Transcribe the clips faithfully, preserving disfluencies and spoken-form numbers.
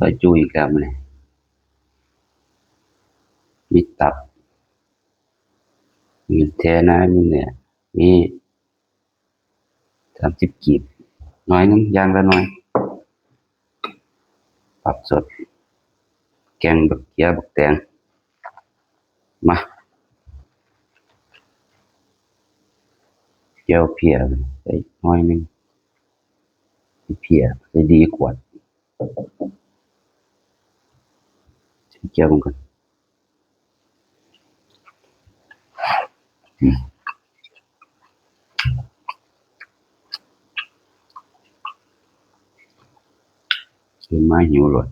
ซอยจุอีกแล้วมื้อนี้ มีตับ มีแท้นะ มีเนื้อ มีสามสิบกีบ หน่อยหนึ่ง อย่างละหน่อย ผักสด แกงบักเขือ บักแตง มา แจ่วเพียใส่หน่อยหนึ่ง เพียใส่ดีขวด ใส่แจ่วมันก่อน อืม เห็นมาหิวโลด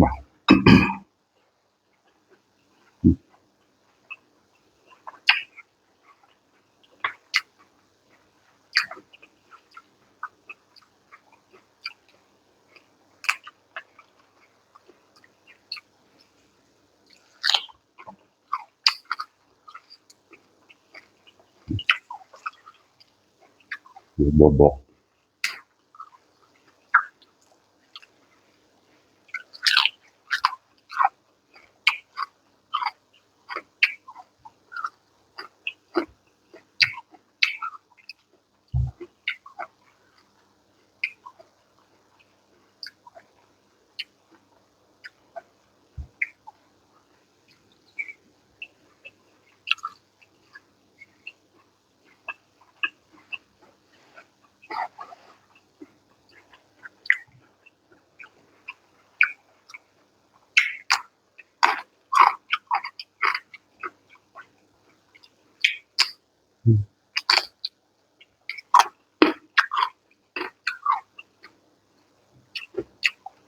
บ่ บ่บอก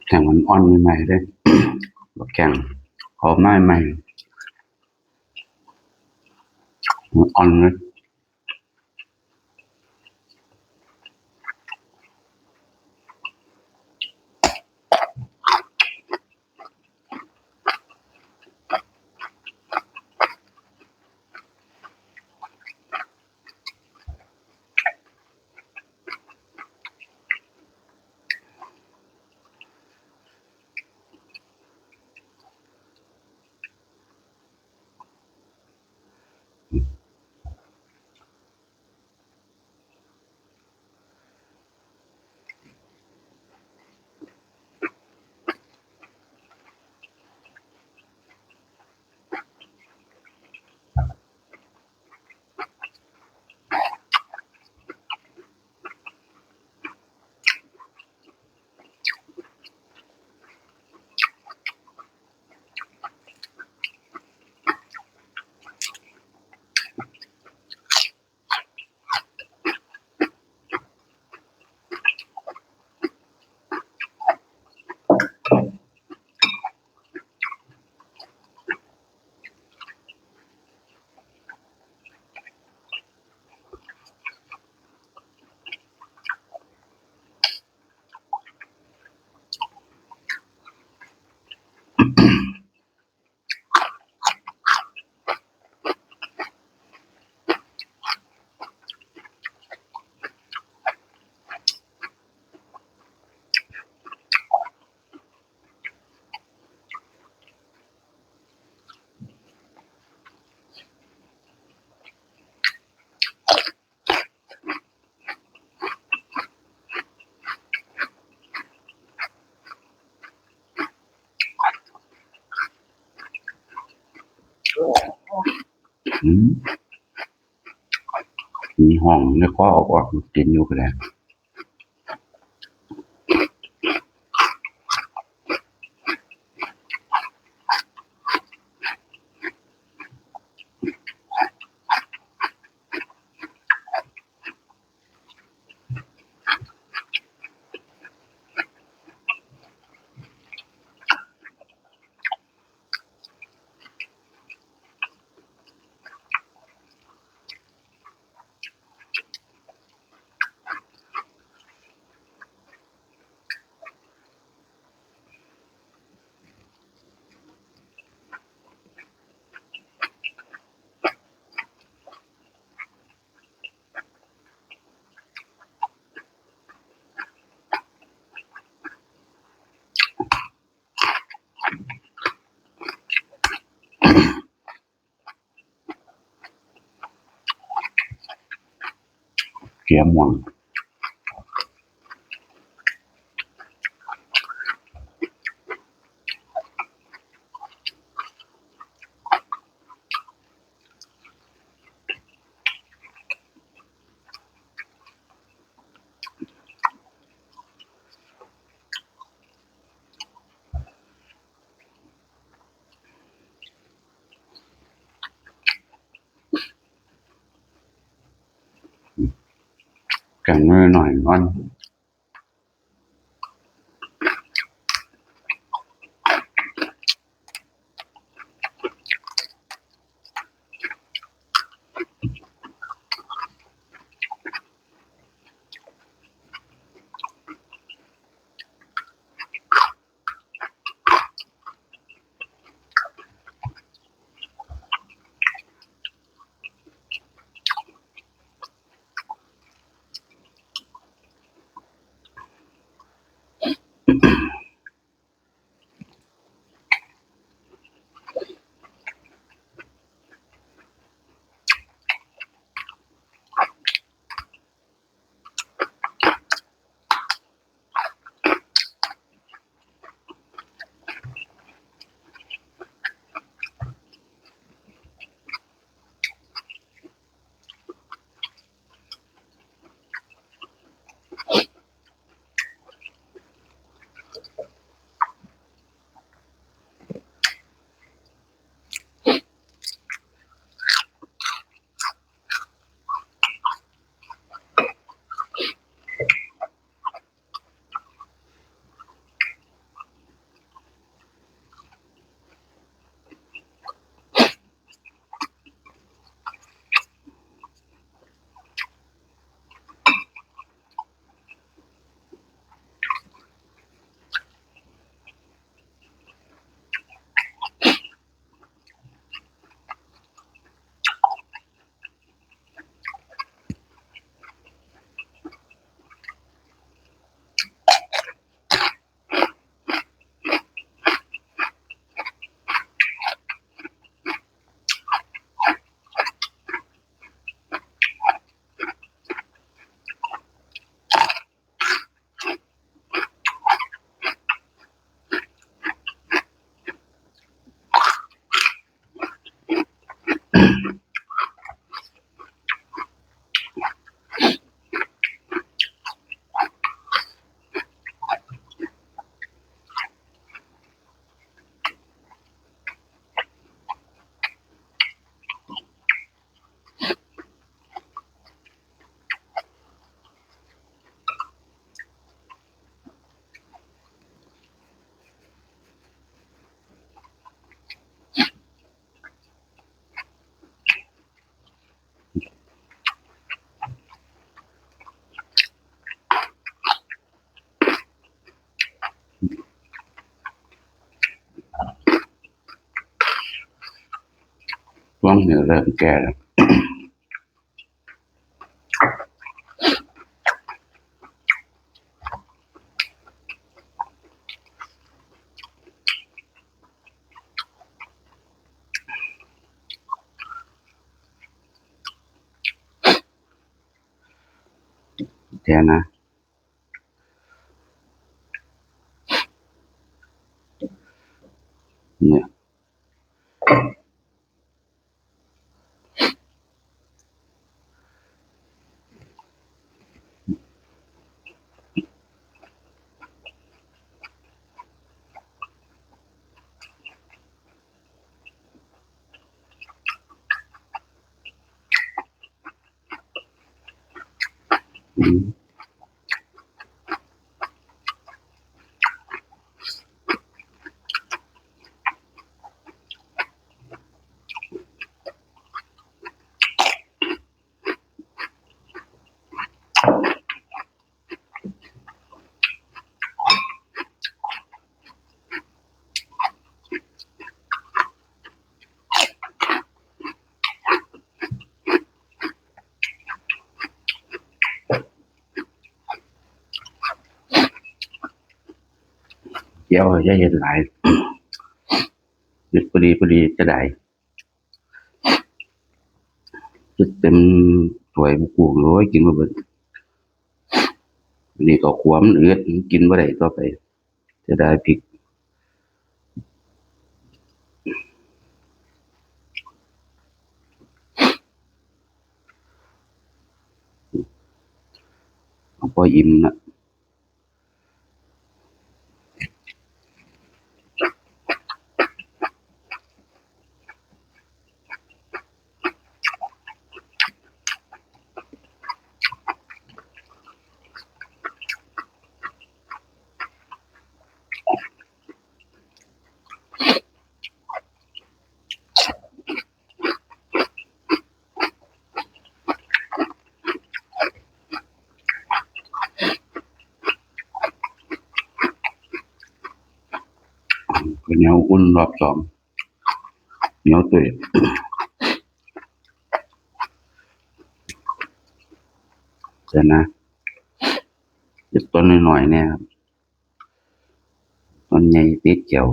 แตงมันอ่อนใหม่ๆเด้ บักแตงออกมาใหม่ มันอ่อนเลย อืม มีห้องในคอออกๆ กินอยู่ก็ได้ เกียม่วง แกงน้อยๆ อ่อนช่วงนี้เริ่มแก่แล้ว แท้นะ เนี่ย อืม เดี๋ยวอย่าเฮ็ดหลาย เฮ็ดพอดีพอดีจะได้ เฮ็ดเต็มถ้วยบ่กุ้ง โอ้ย กินบ่เบิด นี่ก็ขวมอืด กินบ่ได้ต่อไป เสียดายพริก เอาพออิ่มนะ ข้าวเหนียวอุ่นรอบสอง เหนียวตุ้ย เดี๋ยวนะ เก็บต้นน้อยๆเนี่ยครับ ต้นใหญ่ติดแก้ว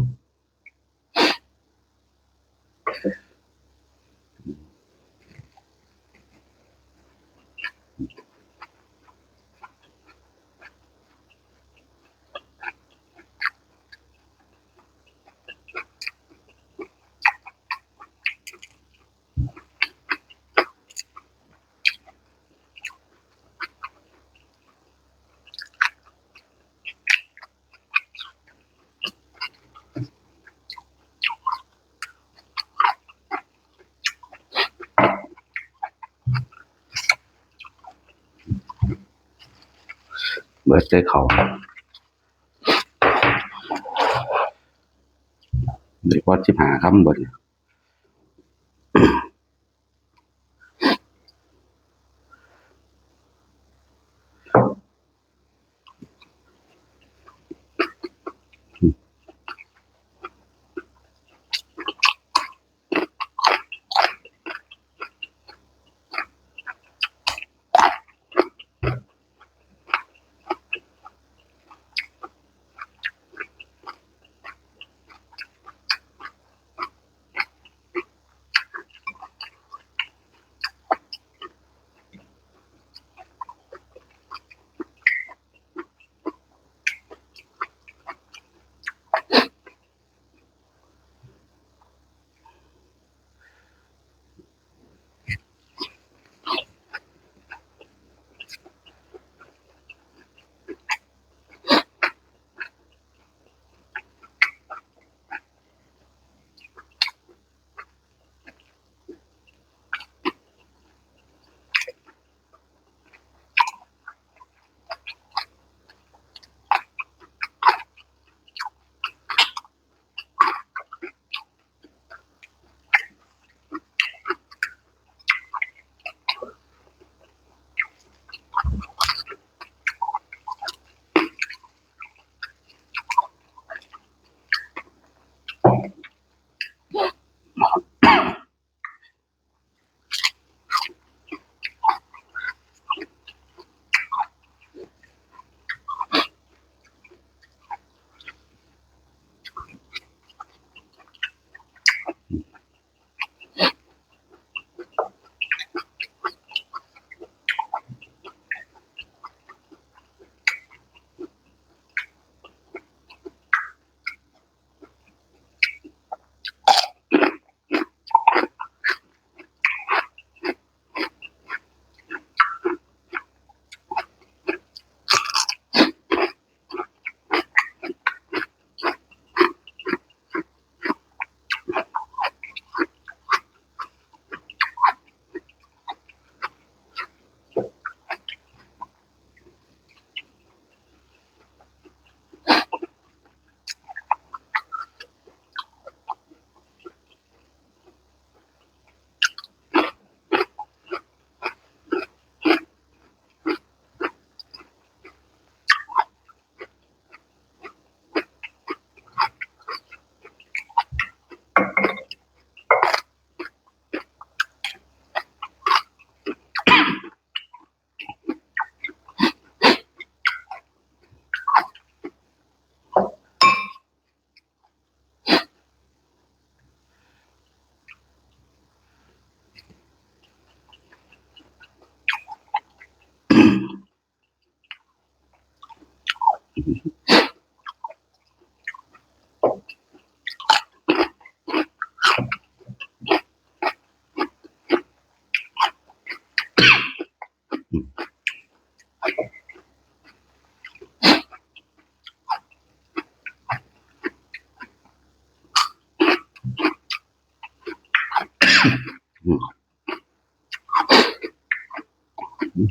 เบิดใส่เขา ได้พอสิบห้าคำเบิดเนี่ย อืม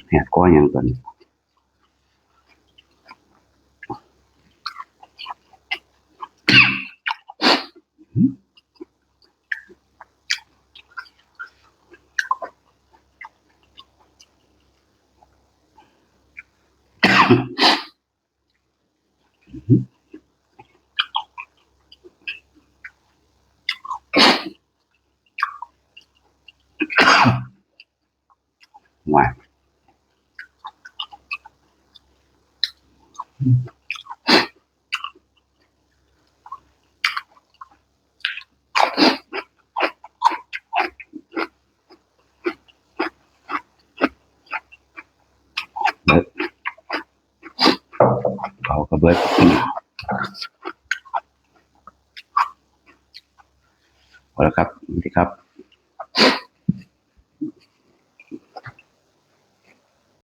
แหกคอหยังตอนนี้ หวาน เบิด เขาก็เบิด เอาละครับ สวัสดีครับ